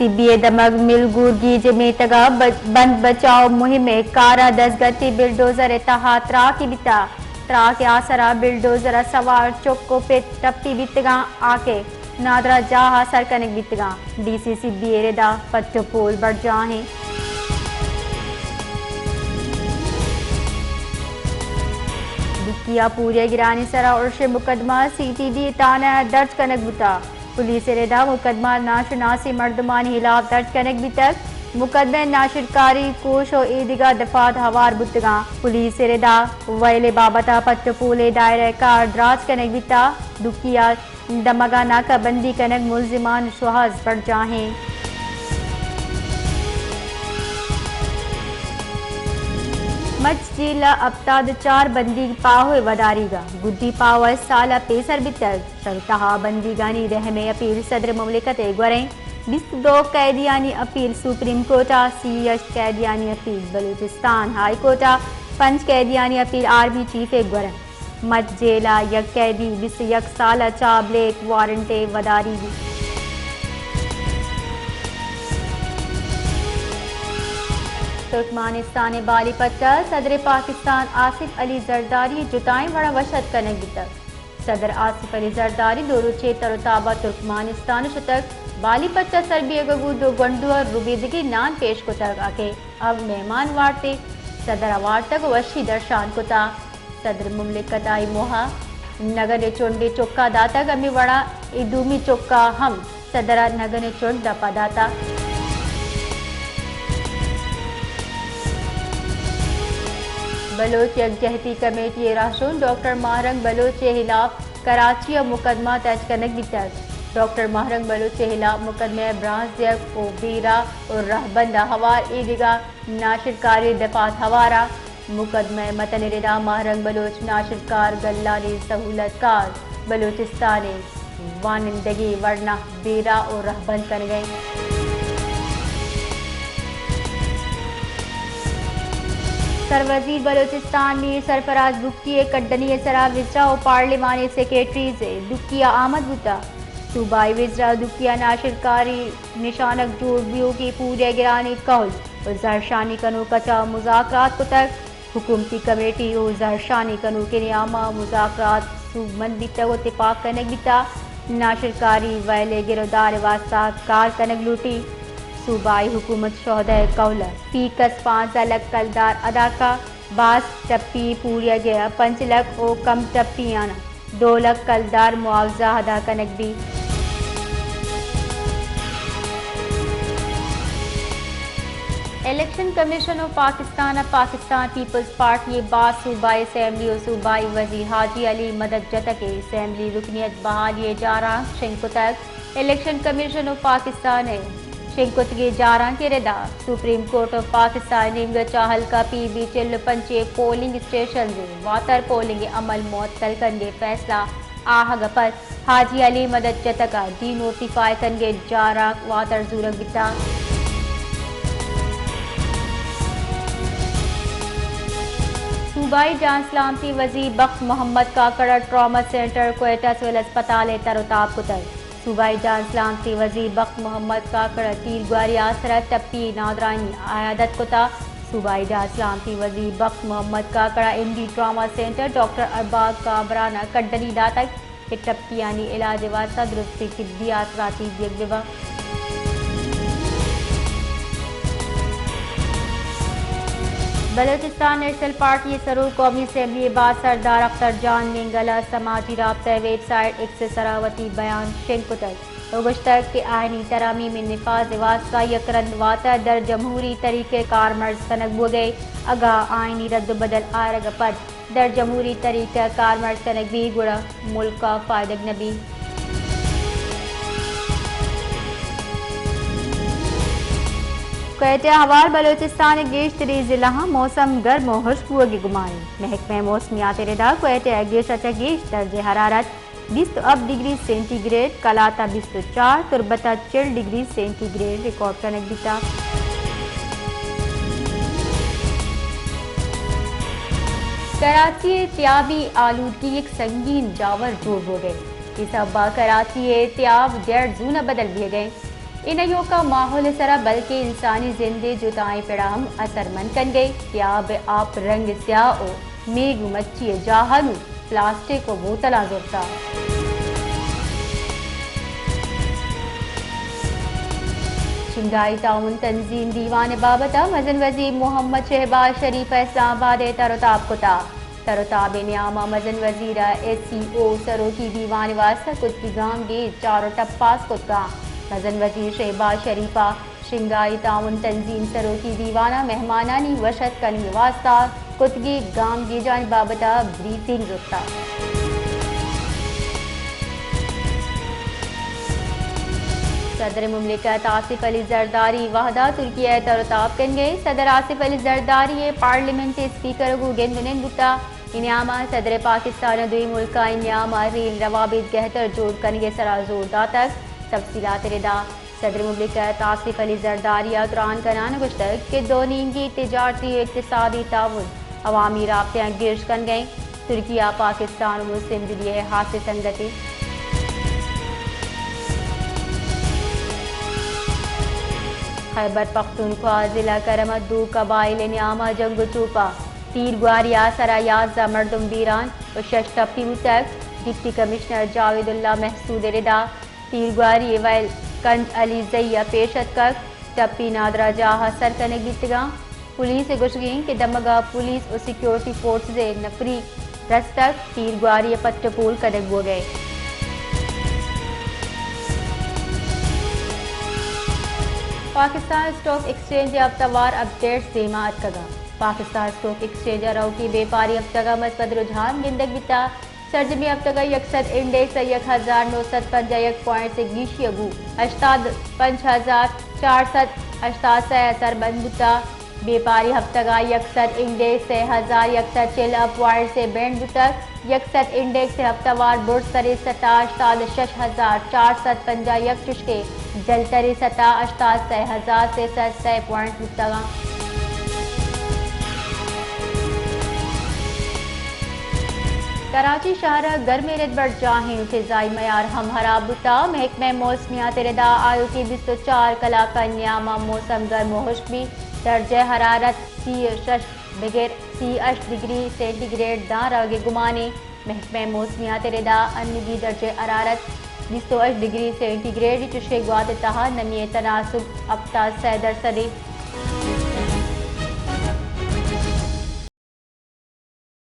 بی ءِ دمگ ملگورگیج ءِ میتگ ءَ ب-، بند بچاؤ مہم ءِ کار ءَ دزگٹی بلڈوزر ءِ تہا تراکے بیتگ۔ تراک ءِ آسر ءَ بلڈوزر ءَ سوار چک ءُ پت ٹپی بیتگ اَنت، آ کہ نادراہ جاہ ءَ سر کنگ بیتگ اَنت۔ ڈی سی سی بی ءِ ردا پٹ ءُ پول برجاہ اِنت۔ ڈکی ءَ پوریاگرانی سرا ارش ءِ مقدمہ سی ٹی ڈی تھانہ ءَ درج کنگ بوتگ۔ پولیس ءِ ردا مقدمہ ناشناسیں مردمانی ہلاپ درج کنگ بیتگ۔ مقدمہ ءَ ناشرکاری کوش ءُ ایدگہ دفعات ہوار بوتگ اَنت۔ پولیس ءِ ردا ویل ءِ بابت ءَ پٹ ءُ پول ءِ دائرہ کار دراج کنگ بیتگ۔ ڈکی ءِ دمگ ءَ ناکہ بندی کنگ، ملزمان شوہاز برجاہ اِنت۔ مچ جیل ءَ ہپتاد ءُ چار بندیگ پاہو ءِ وداریگ ءَ، گڈی پاہو ءَ سال ءَ پیسر بیتگ۔ شر ءِ تہا بندیگانی رحم ءِ اپیل صدر مملکت ءِ گوریں۔ بیست ءُ دو قیدیانی اپیل سپریم کورٹ ءَ، سی ءُ ہشت قیدیانی اپیل بلوچستان ہائی کورٹ ءَ، پنچ قیدیانی اپیل آرمی چیف ءِ گوریں۔ مچ جیل ءَ یک قیدی بیست ءُ یک سال ءَ چہ بلیک وارنٹ ءِ وداریگ۔ ترکمانستان ءِ بالی پٹ ءَ صدر پاکستان آصف علی زرداری ءِ جتائیں وڑ ءَ وش اتک کنگ بیتگ۔ صدر آصف علی زرداری دو روچیں تر ءُ تاب ءَ ترکمانستان ءَ شتگ۔ بالی پٹ ءَ سر بیگ ءَ گوں دو گونڈو ءَ ربیدگی نان پیش کتگ، آ کہ اب مہمان وارت ءَ صدر ءَ وارتگ ءُ وشی درشان کتگ۔ صدر مملکت ءَ اے موہ ءَ نگن ءِ چنڈے چکا داتگ، ہمے وڑا اے دومی چکا ہم صدر ءَ نگن ءِ چنڈ دپ ءَ داتگ۔ بلوچ یکجہتی کمیٹی ءِ رہشون ڈاکٹر ماہرنگ بلوچ ءِ ہلاپ کراچی ءَ مقدمہ درج کنگ بیتگ۔ ڈاکٹر ماہرنگ بلوچ ءِ ہلاپ مقدمہ ءَ برانز دیگ ءُ بیرہ ءُ رہبند ءَ ہوار ایدگہ ناشرکاری دفعات ہوار ءَ۔ مقدمہ ءِ متن ءِ ردا ماہرنگ بلوچ ناشرکار گلانی سہولت کار بلوچستان ءِ وانندگی ورنا بیرہ ءُ رہبند کنگ ءَ اِنت۔ سروزیر بلوچستان میر سرفراز بگٹی ءِ کڈنی ءِ سرا وزرا ءُ پارلیمانی سیکرٹریز ءِ دکی ءَ آمد بوتگ۔ صوبائی وزرا دکی ءَ ناشرکاری نشانگ جوڑ بیوگی پوریاگرانی قول ءُ زہرشانی کنوک ءَ چہ مذاکرات کتگ۔ حکومتی کمیٹی ءُ زہرشانی کنوکیں نیام ءَ مذاکرات سوبمند بیتگ ءُ تپاک کنگ بیتگ۔ ناشرکاری ویل ءِ گر ءُ دار ءِ واستہ کار کنگ لوٹی۔ صوبائی حکومت شہداء قول ءَ فی کس پانزدہ لکھ کلدار ادا کا، باز ٹپی پوریگ ءَ پنچ لکھ ءُ کم ٹپی آناں دو لکھ کلدار معاوضہ ادا کنگ بیت۔ الیکشن کمیشن آف پاکستان ءَ پاکستان پیپلز پارٹی ءِ باز صوبائی اسمبلی ءُ صوبائی وزیر حاجی علی مدد جتگ ءِ اسمبلی رکنیت بحالی ءِ جارانک شنگ کتگ۔ الیکشن کمیشن آف پاکستان ءِ شنگ کتگیں جارانک ءِ ردا سپریم کورٹ آف پاکستان ءِ نیمگ ءَ چہ ہلکا پی بی چل ءُ پنچ ءِ پولنگ اسٹیشنز ءِ واتر پولنگ ءِ عمل معطل کنگ ءِ فیصلہ آہگ ءَ پد حاجی علی مدد جتگ ءَ ڈی نوٹیفائی کنگ ءِ جارانک واتر زورگ بیتگ۔ صوبائی جان سلامتی وزیر بخت محمد کاکڑ ءَ ٹراما سینٹر کوئٹہ سول ہسپتال ءِ تر ءُ تاب کتگ۔ صوبائی جان سلامتی وزیر بخت محمد کاکڑ ءَ تیر گواری ءِ آسر ءَ ٹپی ءِ نادراہی ءِ عیادت کتگ۔ صوبائی جان سلامتی وزیر بخت محمد کاکڑ ءَ M D trauma centre doctor Arbab Kamran ءَ کڈنی داتگ کہ ٹپیانی علاج ءِ واستہ درستیں طبی آسراتی دیگ بہ بنت۔ بلوچستان نیشنل پارٹی ءِ سروک قومی اسمبلی ءِ باز سردار اختر جان مینگل ءَ سماجی رابطہ ءِ ویب سائٹ ایکس ءِ سرا وتی بیان شنگ کتگ ءُ گوشتگ کہ آئینی ترامیم ءِ نفاذ ءِ واستہ یک رند واتر در جمہوری طریقہ کارمرز کنگ بوگ ءَ، اگاں آئینی رد ءُ بدل آرگ ءَ پد در جمہوری طریقہ کارمرز کنگ بیت گڑا ملک ءَ فائدگ نہ بیت۔ کوئٹہ ءَ ہوار بلوچستان ءِ گیشتری ضلعاں موسم گرم ءُ ہشک بوگ ءِ گمان۔ محکمہ موسمیات ءِ ردا کوئٹہ ءَ گیش ءَ چہ گیش درجہ حرارت بیست ءُ ہپت ڈگری سینٹی گریڈ، قلات ءَ بیست ءُ چار، تربت ءَ چل ڈگری سینٹی گریڈ ریکارڈ کنگ بیتگ۔ کراچی ءِ تیابی آلودگی یک سنگین جاور جوڑ بوگ ءَ۔ اے سبب ءَ کراچی ءِ تیاب ڈیڈ زون ءَ بدل بیگ ءَ۔ اے نہ یوکا ماحول ءِ سرا بلکیں انسانی زند ءِ جتائیں پڑا ہم اثرمند کنگ ءَ کہ آب ءِ آپ رنگ سیاہ ءُ میگ ءُ مچی ءِ جاہ ءَ نوں پلاسٹک ءُ بوتلاں زرتہ۔ شنگھائی تعاون تنظیم دیوان ءِ بابت ءَ مزن وزیر محمد شہباز شریف ءَ اسلام آباد ءَ تر ءُ تاب کتہ۔ تر ءُ تاب ءِ نیام ءَ مزن وزیر ءَ ایس سی او سروکی دیوان ءِ واستہ کتگی گامگیج چار ءُ ٹپاس کتگاں۔ مزن وزیر شہباز شریف ءَ شنگھائی تعاون تنظیم سروکی دیوان ءَ مہمانانی وش اتک کنگ ءِ واستہ کتگی گامگیجانی بابت ءَ بریفنگ زرتہ۔ صدر مملکت آصف علی زرداری وھد ءَ ترکیہ ءَ تر ءُ تاب کنگ ءَ۔ صدر آصف علی زرداری ءَ پارلیمنٹ ءِ اسپیکر ءَ گوں گند ءُ نند بوتہ۔ اے نیام ءَ صدر ءَ پاکستان ءُ دوئیں ملکانی نیام ءَ ریل روابط گہتر جوڑ کنگ ءِ سرا زور داتگ۔ تفصیلات ءِ ردا صدر مملکت آصف علی زرداری ءَ تران کنان ءَ گوشتگ کہ دو نیمگی تجارتی ءُ اقتصادی تعاون عوامی رابطیاں گیش کنگ ءَ انت۔ ترکیہ، پاکستان ءُ مسلم دنیا ءِ ہاسیں سنگتے۔ خیبر پختونخوا ضلع کرم ءَ دو قبائل ءِ نیام ءَ جنگ ءُ چوپ ءَ تیرگواری ءَ سرا یازدہ مردم بیران ءُ شش ٹپی بوتگ۔ ڈپٹی کمشنر جاوید اللہ محسود ءِ ردا تیرگواری ءِ ویل کنج علی زئی ءَ پیش اتکگ۔ ٹپی نادراہ جاہ ءَ سر کنگ بیتگاں۔ پولیس ءِ گوشگ انت کہ دمگ ءَ پولیس ءُ سیکورٹی فورسز ءِ نفری رستگ، تیرگواری ءِ پٹ ءُ پول کنگ بوگ ءَ انت۔ پاکستان اسٹاک ایکسچینج ءِ ہفتہ وار اپ ڈیٹس دیما اتکگ انت۔ پاکستان اسٹاک ایکسچینج ءَ روکی بیپاری ہفتگ ءَ مثبت رجحان گندگ بیتگ۔ سرجمیں ہفتگ ءَ یک سد انڈیکس ءَ یک ہزار نو سد پنجاہ یک پوائنٹس ءِ گیشی ءَ گوں ہشتاد پنچ ہزار چار سد ہشتاد سئے ءَ سربند بوتگ۔ بیپاری ہفتگ ءَ یک سد انڈیکس ءَ ہزار یک سد چل پوائنٹس ءَ بینڈ بوتگ۔ یک سد انڈیکس ءِ ہفتہ وار برزتریں سطح ہشتاد شش ہزار چار سد پنجاہ یک چشکہ جلتریں سطح ہشتاد سئے ہزار سے سد سئے پوائنٹ بوتگ انت۔ کراچی شہر ءَ گرمیں رد برجاہیں ءُ فضائی معیار ہم ہراب بوتگ۔ محکمہ موسمیات ءِ ردا آیوکیں بیست ءُ چار کلاکانی نیام ءَ موسم گرم ءُ ہشک بیت۔ درجہ حرارت سی ءُ شش بگر سی ءُ ہشت ڈگری سینٹی گریڈ داں روگ ءِ گمان انت۔ محکمہ موسمیات ءِ ردا انوگی درجہ حرارت بیست ءُ ہشت ڈگری سینٹی گریڈ، چشکہ گوات ءِ تہا نمی ءِ تناسب ہپتاد سئے درسد انت۔